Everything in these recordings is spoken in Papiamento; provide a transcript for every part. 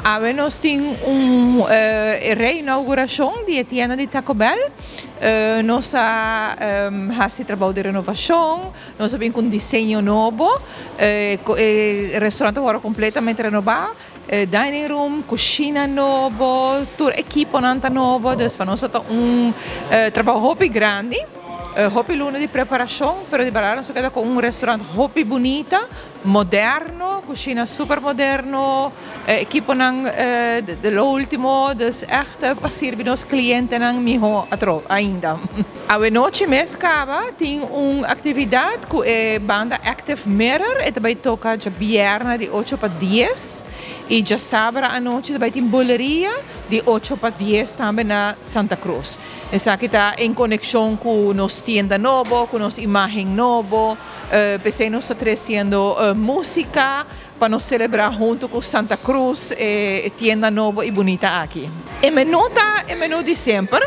Awe nos tin un reinauguracion di e tienda di Taco Bell. Nos a haci trabou di renovacion, nos a bin cu un diseño nobo. E restaurant a worde completamente renoba, dining room, cushina nobo, tur ekiponan ta nobo. Dus pa nos a ta un trabou hopi grandi, hopi luna di preparacion, pero di berdad nos a keda cu un restaurant hopi bunita. Moderno, cushina super moderno, equiponan de lo ultimo, dus echt pa sirbi nos clientenan miho atro ainda. Awenochi mes caba tin un actividad cu e banda Active Mirror, e ta bay toca djabierna di ocho pa dies y djasabra anochi ta bay tin boleria di ocho pa dies tambe na Santa Cruz. Esaki ta en conexion cu nos tienda nobo, cu nos imagen nobo. P'esei nos ta tresiendo músika pa nos selebrá huntu ku Santa Cruz e tienda nobo i bunita aki. E menú ta e menú di semper,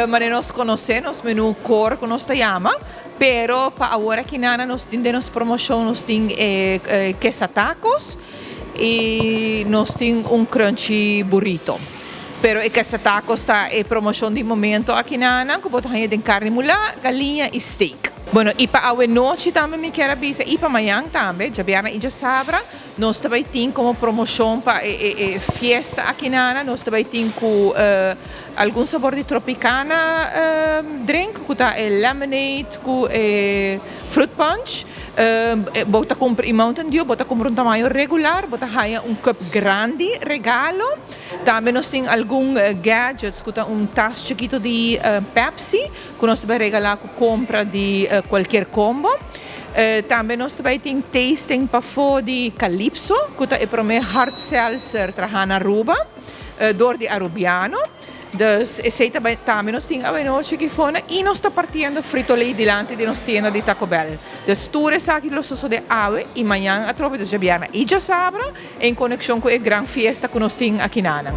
manera nos konosé nos menú kor ku nos ta yama, pero pa awor aki nana nos tin den nos promoshon nos tin e quesatacos i nos tin un crunchy burrito. Pero e quesatacos ta e promoshon di momento aki nana ku bo ta haña den karni mulá, galiña i steak. Bueno, i pa awe nochi tambe mi kier a bisa, i pa mañan tambe, djabièrnè i djasabra, nos ta bai tin komo promoshon pa e e e fiesta akinana, nos ta bai tin ku algun sabor di Tropicana drink, ku ta e lemonade ku e fruit punch. Bo ta kumpra i Mountain Dew, bo ta kumpra un tamaño regular, bo ta haña un cup grandi regalo. Tambe nos tin algun gadgets ku ta un tas chikito di Pepsi. Ku nos ta bai regalá ku kompra di kualkier kombo. Tambe nos ta bai tin tasting pafó di Calypso, ku ta e promé hard seltzer trahá na Aruba dor di Arubiano. Dus esei ta bai tambe nos tin awenochi aki fona i nos ta partiendo fritolé dilanti di nos tienda di Taco Bell. Dus tur esaki lo sosodé awe i mañan atrobe, dus djabièrnè i djasabra, en konekshon ku e gran fiesta ku nos tin akinanan.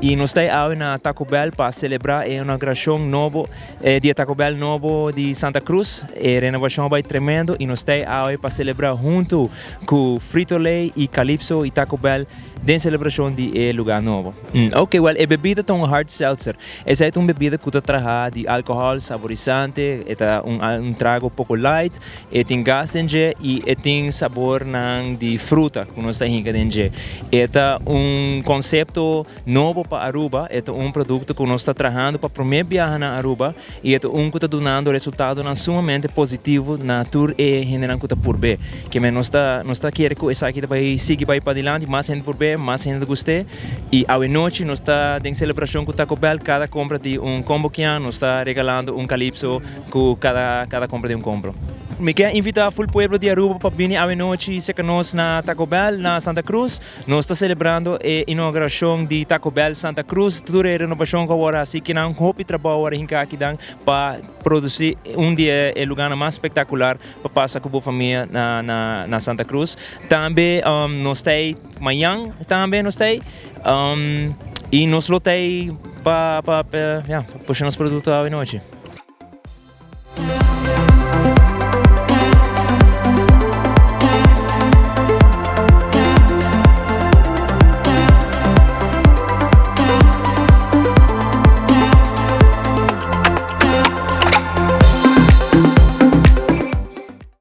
I nos ta awe na Taco Bell pa selebrá e inaugurashon nobo di e Taco Bell nobo di Santa Cruz. E renovashon a bai tremendo i nos ta awe pa selebrá huntu ku Frito Lay i Calypso i Taco Bell den selebrashon di e lugá nobo. Ok, well e bebida ta un hard seltzer. Esei ta un bebida ku ta traha di alkohòl saborisante, e ta un trago poko light, e tin gas den dje i e tin sabornan di fruta ku nos ta hinka den dje. E ta un konsepto nobo pa Aruba, e ta un produkto ku nos ta trahando pa promé biaha na Aruba i e ta un ku ta dunando resultadonan sumamente positivo na tur e hendenan ku ta purb'é. Kimen nos ta nos ta kere ku esaki ta bai sigui bai padilanti, mas hende purb'é, mas hende ta gust'é. I awe nochi nos ta den selebrashon ku Taco Bell, kada kompra di un kombo kian nos ta regalando un Calypso ku kada kada kompra di un kompro. Mi ke invita ful pueblo di Aruba pa bini awe nochi serka nos na Taco Bell na Santa Cruz. Nos ta selebrando e inaugurashon di Taco Bell Santa Cruz. Tur e renovashon ku a wòrdu hasi kinan hopi trabou a wòrdu hinká akinan pa produsí un di e lugánan mas spektakular pa pasa ku bo famia na na na Santa Cruz. Tambe nos ta ei mañan tambe nos ta ei i nos lo ta ei pa pa ya pa pusha nos produkto awe nochi.